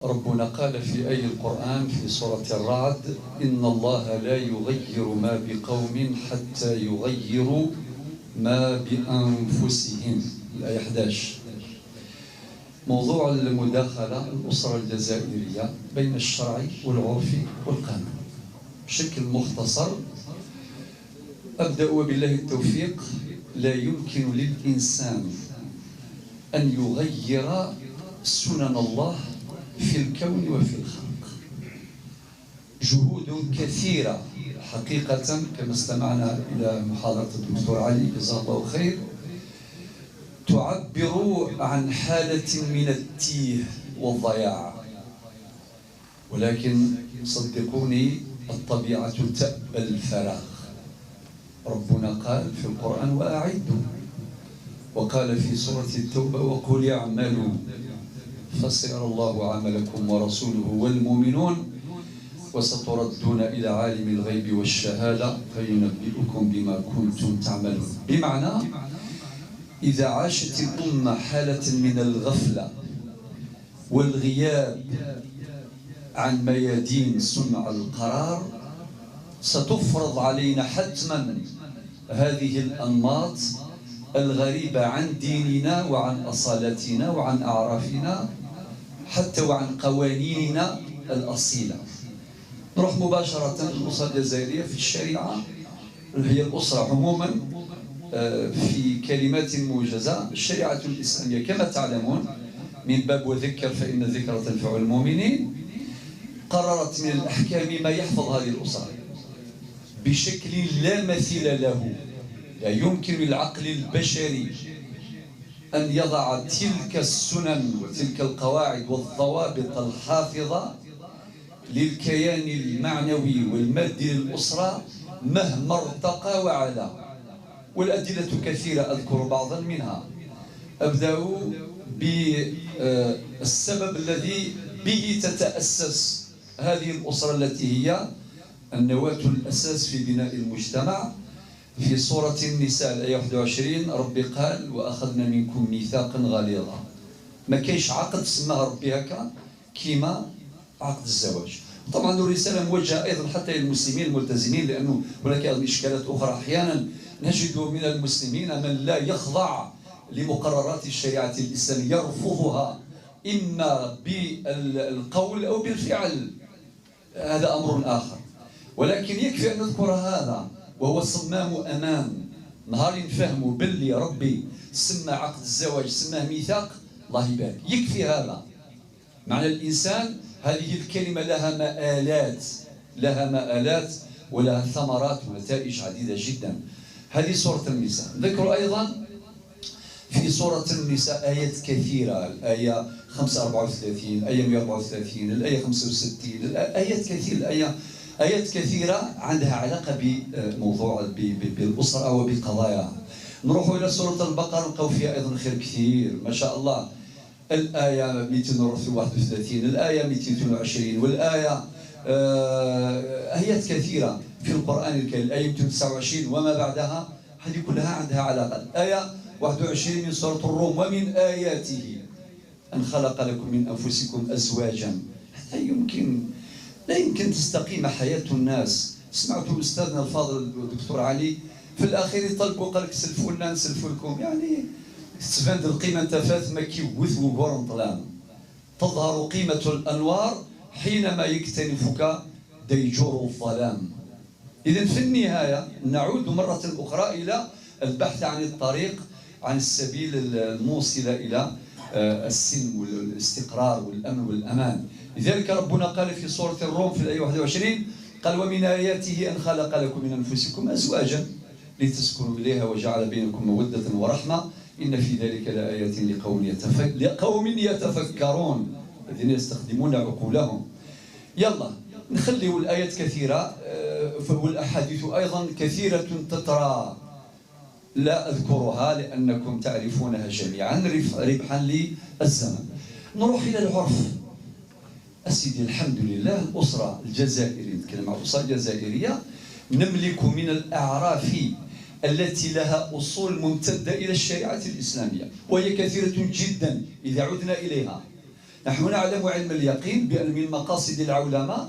ربنا قال في آية القرآن في سورة الرعد: إن الله لا يغير ما بقوم حتى يغيروا ما بأنفسهم، الآية 11. موضوع المداخلة: الأسرة الجزائرية بين الشرع والعرف والقانون. بشكل مختصر أبدأ وبالله التوفيق. لا يمكن للإنسان أن يغير سنن الله في الكون وفي الخلق. جهود كثيرة حقيقة، كما استمعنا إلى محاضرة الدكتور علي جزاه الله خير، تعبر عن حالة من التيه والضياع، ولكن صدقوني الطبيعة تأبى الفراغ. ربنا قال في القرآن: وأعدوا، وقال في سورة التوبة: وقل اعملوا فسيرى الله عملكم ورسوله والمؤمنون وستردون إلى عالم الغيب والشهادة فينبئكم بما كنتم تعملون. بمعنى إذا عاشت الأمة حالة من الغفلة والغياب عن ميادين صنع القرار، ستفرض علينا حتما هذه الأنماط الغريبة عن ديننا وعن أصالتنا وعن أعرافنا، حتى وعن قوانيننا الأصيلة. نروح مباشرة للأسرة الجزائرية في الشريعة، هي الأسرة عموما في كلمات موجزة. الشريعة الإسلامية كما تعلمون من باب وذكر فإن الذكرى تنفع المؤمنين، قررت من الأحكام ما يحفظ هذه الأسرة بشكل لا مثيل له. لا يمكن للعقل البشري أن يضع تلك السنن وتلك القواعد والضوابط الحافظة للكيان المعنوي والمادي للأسرة مهما ارتقى وعلا. والأدلة كثيرة، أذكر بعضا منها. أبدأ بالسبب الذي به تتأسس هذه الأسرة التي هي النواة الأساس في بناء المجتمع. في سورة النساء الآية 21 ربي قال: وأخذنا منكم ميثاقا غليظا. ما كاينش عقد سماه ربي هكا كيما عقد الزواج. طبعا الرسالة موجهة أيضا حتى للمسلمين الملتزمين، لأنه هناك أيضا إشكالات أخرى. أحيانا نجد من المسلمين من لا يخضع لمقررات الشريعة الإسلامية، يرفضها إما بالقول أو بالفعل، هذا أمر آخر. ولكن يكفي أن نذكر هذا وهو صمام أمان. نهار نفهموا باللي ربي سمى عقد الزواج سماه ميثاق، الله يبارك، يكفي هذا. معنى الإنسان هذه الكلمة لها مآلات، لها مآلات ولها ثمرات ونتائج عديدة جدا. هذه سورة النساء. ذكر أيضا في سورة النساء آيات كثيرة، الآية 534، الآية 134، الآية 65، آيات كثيرة، الآية آيات كثيرة عندها علاقة بموضوع بالأسرة وبقضاياها. نروح إلى سورة البقرة، نلقاو فيها أيضا خير كثير ما شاء الله. الآية 231، الآية 222، والآية آيات كثيرة في القرآن الكريم، الآية 229 وما بعدها، هذه كلها عندها علاقة. الآية 21 من سورة الروم: ومن آياته أن خلق لكم من أنفسكم أزواجا. لا يمكن، لا يمكن تستقيم حياة الناس. سمعت أستاذنا الفاضل الدكتور علي في الأخير يطلبوا، قال لك سلفوا لنا نسلفوا لكم، يعني تبان القيمة انتفات ما كيوث وغور طلام. تظهر قيمة الأنوار حينما يكتنفك ديجور الظلام. إذن في النهاية نعود مرة أخرى إلى البحث عن الطريق، عن السبيل الموصل إلى السلم والاستقرار والأمن والأمان. لذلك ربنا قال في سورة الروم في الآية 21، قال: ومن آياته أن خلق لكم من أنفسكم أزواجا لتسكنوا إليها وجعل بينكم مودة ورحمة إن في ذلك لآيات لقوم يتفكرون، الذين يستخدمون عقولهم. يلا نخلي الآيات كثيرة والأحاديث أيضا كثيرة تترى، لا أذكرها لأنكم تعرفونها جميعا ربحا للزمن. نروح إلى العرف أسيدي. الحمد لله الأسرة الجزائرية، نتكلم عن الأسرة الجزائرية، نملك من الأعراف التي لها أصول ممتدة إلى الشريعة الإسلامية، وهي كثيرة جدا إذا عدنا إليها. نحن نعلم علم اليقين بأن من مقاصد العولمة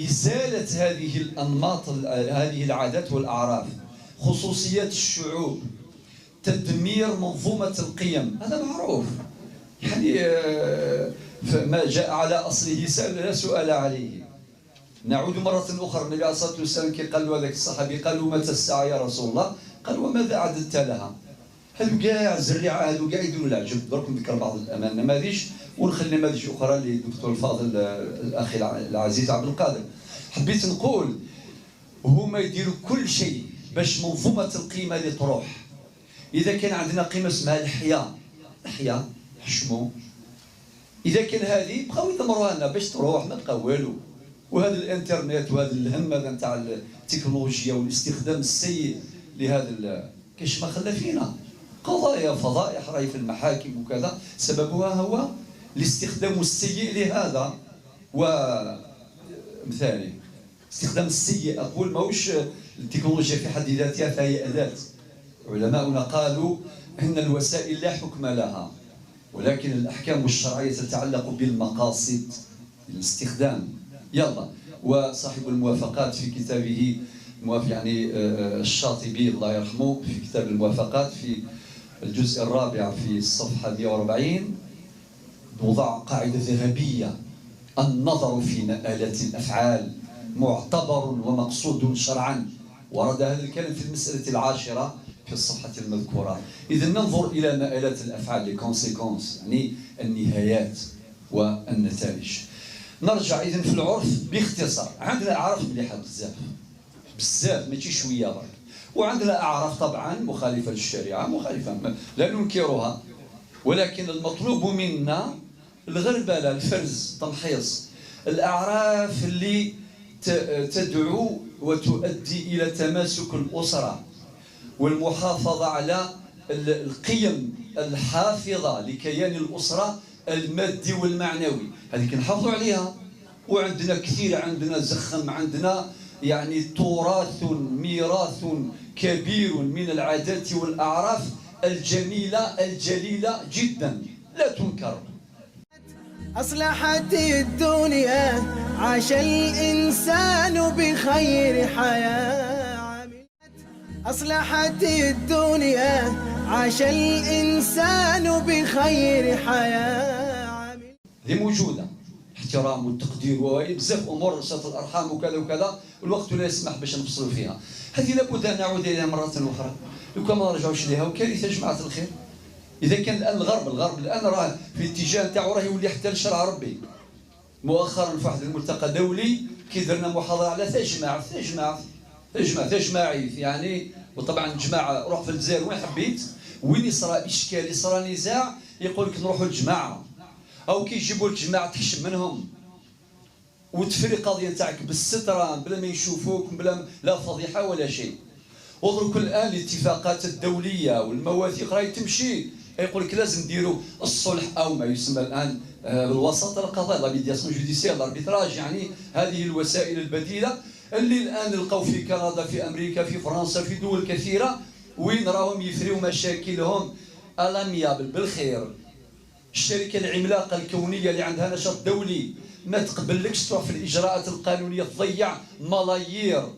إزالة هذه الأنماط، هذه العادات والأعراف، خصوصيات الشعوب، تدمير منظومة القيم، هذا معروف. يعني ما جاء على أصله لا سؤال عليه. نعود مرة أخرى، النبي عليه الصلاة والسلام كي قال له هذاك الصحابي، قال له متى الساعة يا رسول الله؟ قال وماذا أعددت لها؟ هذو كاع الزريعة، هذو كاع يديروا العجب. درك نذكر بعض النماذج ونخلي نماذج أخرى للدكتور الفاضل الأخي العزيز عبد القادر. حبيت نقول هما يديروا كل شيء باش منظومة القيمة اللي تروح. إذا كان عندنا قيمة اسمها الحياة، الحياة حشمو، إذا كان هذه بقاو يدمروها لنا باش تروح، ما بقى والو. وهذا الانترنت وهذا الهم هذا نتاع التكنولوجيا والاستخدام السيء لهذا كاش ما خلى فينا قضايا فضائح راهي في المحاكم وكذا، سببها هو الاستخدام السيء لهذا ومثالي. الاستخدام السيء أقول ماهوش التكنولوجيا في حد ذاتها، فهي أداة. علماؤنا قالوا إن الوسائل لا حكم لها، ولكن الأحكام الشرعية تتعلق بالمقاصد الاستخدام. يلا، وصاحب الموافقات في كتابه يعني الشاطبي الله يرحمه، في كتاب الموافقات في الجزء الرابع في الصفحة 140 وضع قاعدة ذهبية: النظر في مآلات الأفعال معتبر ومقصود شرعا. ورد هذا الكلام في المسألة العاشرة في الصفحة المذكورة. إذا ننظر إلى مآلات الأفعال، les conséquences، يعني النهايات والنتائج. نرجع إذن في العرف باختصار. عندنا أعراف مليحة بزاف بزاف، ماشي شوية برك، وعندنا أعراف طبعا مخالفة للشريعة، مخالفة لا ننكرها، ولكن المطلوب منا الغربلة، الفرز، تمحيص الأعراف اللي تدعو وتؤدي إلى تماسك الأسرة والمحافظة على القيم الحافظة لكيان الأسرة المادي والمعنوي. هذه كنحافظوا عليها، وعندنا كثير، عندنا زخم، عندنا يعني تراث، ميراث كبير من العادات والأعراف الجميلة الجليلة جدا لا تنكر. أصلحت الدنيا، عاش الإنسان بخير حياة. أصلحت الدنيا، عاش الإنسان بخير حياة. هي موجودة، احترام والتقدير وبزاف أمور، صلة الأرحام وكذا وكذا، الوقت لا يسمح باش نفصلوا فيها. هذه لابد أن نعود إليها مرة أخرى، لو كان ما نرجعوش ليها وكارثة جماعة الخير. إذا كان الآن الغرب الآن راه في الاتجاه نتاعو، راه يولي حتى لشرع ربي. مؤخرا في واحد الملتقى دولي كي درنا محاضرة على تجمع تجمع تجمع تجمعي يعني، وطبعا جماعة روح في الجزائر وين حبيت، وين يصرى إشكال، يصرى نزاع، يقول لك نروحوا للجماعة، أو كي يجيبوا الجماعة تحشم منهم وتفري قضية نتاعك بالسترة بلا ما يشوفوك، بلا لا فضيحة ولا شيء. ودرك الآن الاتفاقات الدولية والمواثيق راهي تمشي، يقول لك لازم نديروا الصلح او ما يسمى الان بالوساطه القضاء، la médiation judiciaire، l'arbitrage، يعني هذه الوسائل البديلة اللي الان نلقاو في كندا، في امريكا، في فرنسا، في دول كثيرة وين راهم يفريو مشاكلهم à l'amiable بالخير. الشركة العملاقة الكونية اللي عندها نشاط دولي ما تقبلكش تروح في الاجراءات القانونية تضيع ملايير،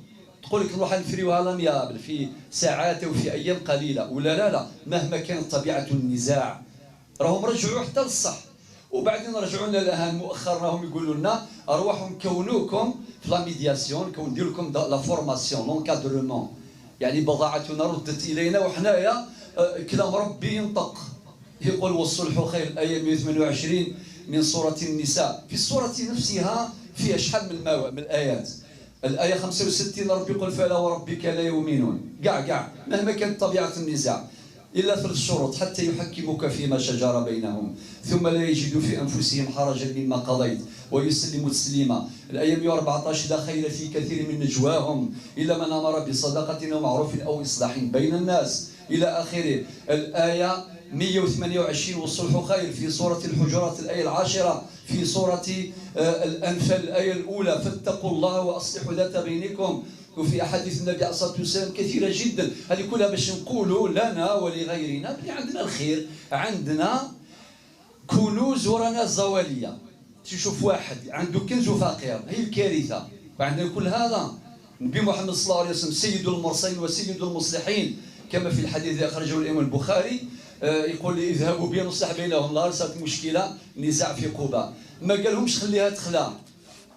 تقول لك نروح نفريوها à l'amiable في ساعات وفي ايام قليله. ولا لا لا، مهما كانت طبيعة النزاع راهم رجعوا حتى للصح. وبعدين رجعوا لنا الان مؤخرا، راهم يقولوا لنا ارواحوا نكونوكم في la médiation، ندير لكم la formation، l'encadrement، يعني بضاعتنا ردت الينا. وحنايا كلام ربي ينطق، يقول والصلح خير، الايه 128 من سورة النساء. في السورة نفسها فيها شحال من الايات. الآية 65 ربي يقول فلا وربك لا يؤمنون، كاع كاع مهما كانت طبيعة النزاع، إلا ثلاث شروط: حتى يحكموك فيما شجر بينهم، ثم لا يجدوا في أنفسهم حرجا مما قضيت ويسلموا تسليما. الآية 114: لا خير في كثير من نجواهم إلا من أمر بصدقة أو معروف أو إصلاح بين الناس، إلى آخره. الآية 128: والصلح خير، في سورة الحجرات الآية 10، في سورة الأنفال الآية الأولى: فاتقوا الله وأصلحوا ذات بينكم. وفي أحاديث النبي عليه الصلاة والسلام كثيرة جدا. هذه كلها باش نقولوا لنا ولغيرنا بلي عندنا الخير، عندنا كنوز ورانا الزواليه. تشوف واحد عنده كنز وفقير، هي الكارثة. وعندنا كل هذا النبي محمد صلى الله عليه وسلم سيد المرسلين وسيد المصلحين، كما في الحديث الذي اخرجه الامام البخاري، يقول اذهبوا بي نصلح بينهم. لا صارت مشكلة نزاع في قباء، ما قالهمش خليها تخلى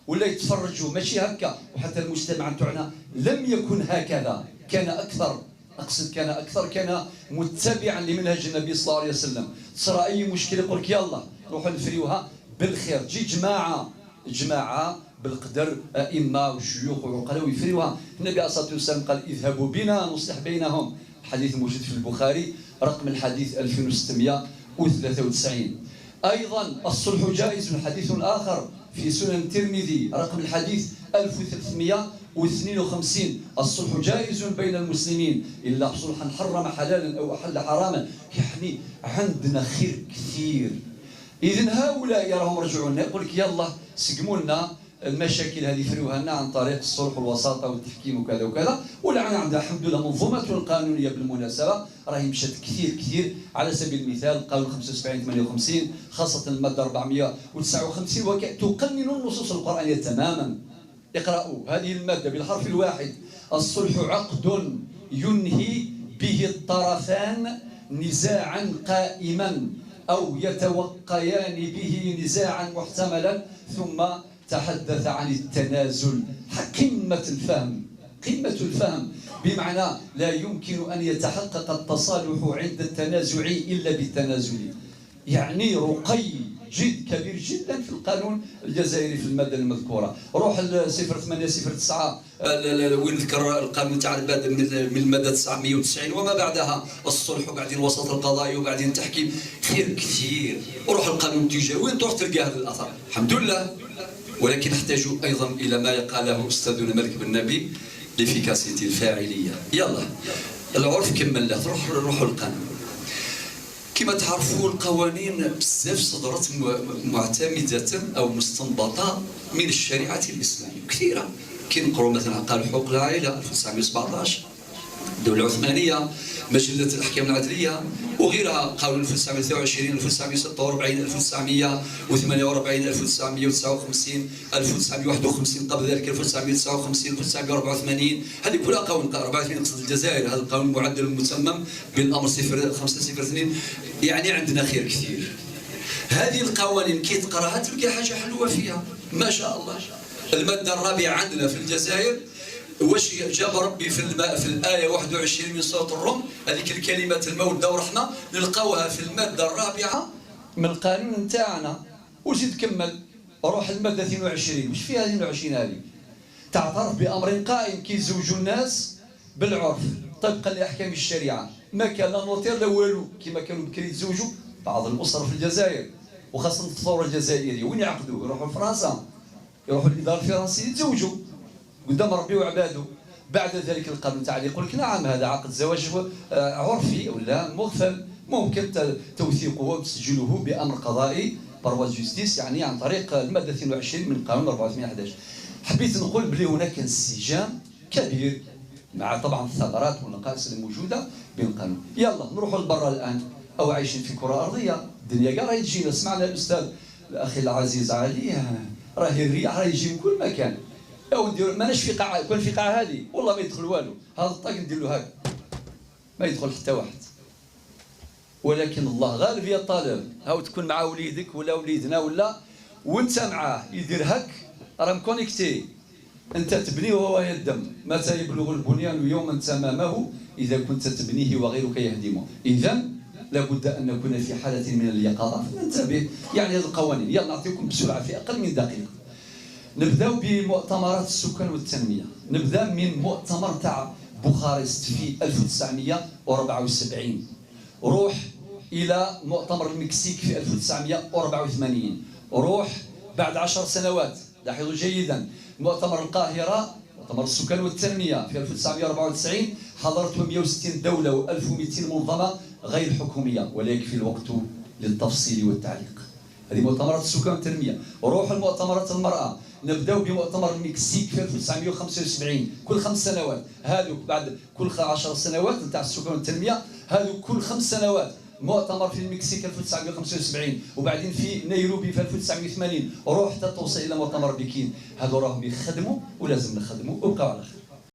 ولا يتفرجوا، ماشي هكا. وحتى المجتمع تاعنا لم يكن هكذا، كان اكثر، اقصد كان اكثر، كان متبعا لمنهج النبي صلى الله عليه وسلم. تصرى اي مشكلة يقول لك يلا روحوا نفريوها بالخير، تجي جماعة جماعة بالقدر، ائمة وشيوخ وعقلاء ويفريوها. النبي عليه الصلاة والسلام قال اذهبوا بنا نصلح بينهم. الحديث موجود في البخاري، رقم الحديث 2693. ايضا الصلح جائز، حديث اخر في سنن الترمذي، رقم الحديث 1352. الصلح جائز بين المسلمين الا صلحا حرم حلالا او احل حراما. يعني عندنا خير كثير. اذا هؤلاء راهم رجعوا لنا، يقول لك يلا سقموا لنا المشاكل هذه، فروها لنا عن طريق الصلح والوساطه والتحكيم وكذا وكذا. ولا عندنا الحمد لله منظومة القانونية بالمناسبة راهي مشات كثير كثير. على سبيل المثال قانون 75 58، خاصة المادة 459، وتقنن النصوص القرانية تماما. اقرأوا هذه المادة بالحرف الواحد: الصلح عقد ينهي به الطرفان نزاعا قائما او يتوقيان به نزاعا محتملا. ثم تحدث عن التنازل، قمة الفهم، قمة الفهم، بمعنى لا يمكن أن يتحقق التصالح عند التنازع إلا بالتنازل. يعني رقي جد كبير جدا في القانون الجزائري في المادة المذكورة. روح ل 0809 وين ذكر القانون تاع المادة من المادة 990 وما بعدها، الصلح وبعدين الوسط القضائي وبعدين التحكيم، خير كثير. وروح القانون التجاري وين تروح تلقى هذا الاثر، الحمد لله. ولكن نحتاج ايضا الى ما قاله استاذنا مالك بن نبي، l'efficacité، الفاعلية. يلا العرف كمل له، تروح نروحوا للقانون. كما تعرفوا القوانين بزاف صدرت معتمدة أو مستنبطة من الشريعة الإسلامية كثيرة. كي نقروا مثلا قانون حقوق العائلة 1917، الدولة العثمانية، مجلة الأحكام العدلية وغيرها، قانون 1923، 1946، 1948، 1959، 1951، قبل ذلك 1959، 1984. هذه كلها قوانين 84 نقصد الجزائر، هذا القانون المعدل المتمم بالأمر 0502. يعني عندنا خير كثير. هذه القوانين كي تقراها تلقى حاجة حلوة فيها ما شاء الله. المادة الرابعة عندنا في الجزائر، واش جاب ربي في الآية 21 من سورة الروم، هذيك الكلمة المودة والرحمة نلقاوها في المادة الرابعة من القانون نتاعنا. وزيد كمل روح المادة 22، واش فيها 22 هذه؟ تعترف بأمر قائم، كي يزوجوا الناس بالعرف طبقا لأحكام الشريعة، ما كان لا notaire لا والو، كما كانوا بكري يتزوجوا بعض الأسر في الجزائر وخاصة الثورة الجزائرية. وين يعقدوا؟ يروحوا لفرنسا، يروحوا للإدارة الفرنسية يتزوجوا قدام ربي وعباده. بعد ذلك القانون تاع يقول لك نعم هذا عقد زواج عرفي ولا مغفل، ممكن توثيقه وتسجيله بامر قضائي par voie de justice، يعني عن طريق المادة 22 من قانون 84 11. حبيت نقول بلي هناك انسجام كبير مع طبعا الثغرات والنقائص الموجودة بين القانون. يلا نروحوا لبرا الان، او عايشين في كره ارضية، الدنيا كاع راهي تجينا. سمعنا الاستاذ الاخي العزيز علي، راهي الرياح راهي يجي من كل مكان. او ندير ماناش في قاعة، كون في قاعة هذه والله ما يدخل والو، هذا الطاق ندير له هكا ما يدخل حتى واحد. ولكن الله غالب يا طالب، هاو تكون مع وليدك ولا وليدنا ولا وانت معاه يدير هك، راه connecté، انت تبنيه وهو يهدم. متى يبلغ البنيان يوما تمامه؟ اذا كنت تبنيه وغيرك يهدمه. اذا لابد ان نكون في حاله من اليقظة فننتبه. يعني هذه القوانين يلا نعطيكم بسرعة في اقل من دقيقة. نبداو بمؤتمرات السكان والتنمية. نبدا من مؤتمر تاع بوخارست في 1974، روح الى مؤتمر المكسيك في 1984، روح بعد 10 سنوات، لاحظوا جيدا، مؤتمر القاهرة، مؤتمر السكان والتنمية في 1994، حضرته 160 دولة و1200 منظمة غير حكومية، ولا يكفي الوقت للتفصيل والتعليق. هذه مؤتمرات السكان والتنمية. وروح المؤتمرات المرأة، نبداو بمؤتمر المكسيك في 1975، كل 5 سنوات. هذوك بعد كل 10 سنوات نتاع السكان والتنمية، هذو كل 5 سنوات. مؤتمر في المكسيك 1975، وبعدين في نيروبي في 1980، روح حتى توصل الى مؤتمر بكين. هذو راهم يخدموا ولازم نخدموا، وابقوا على خير.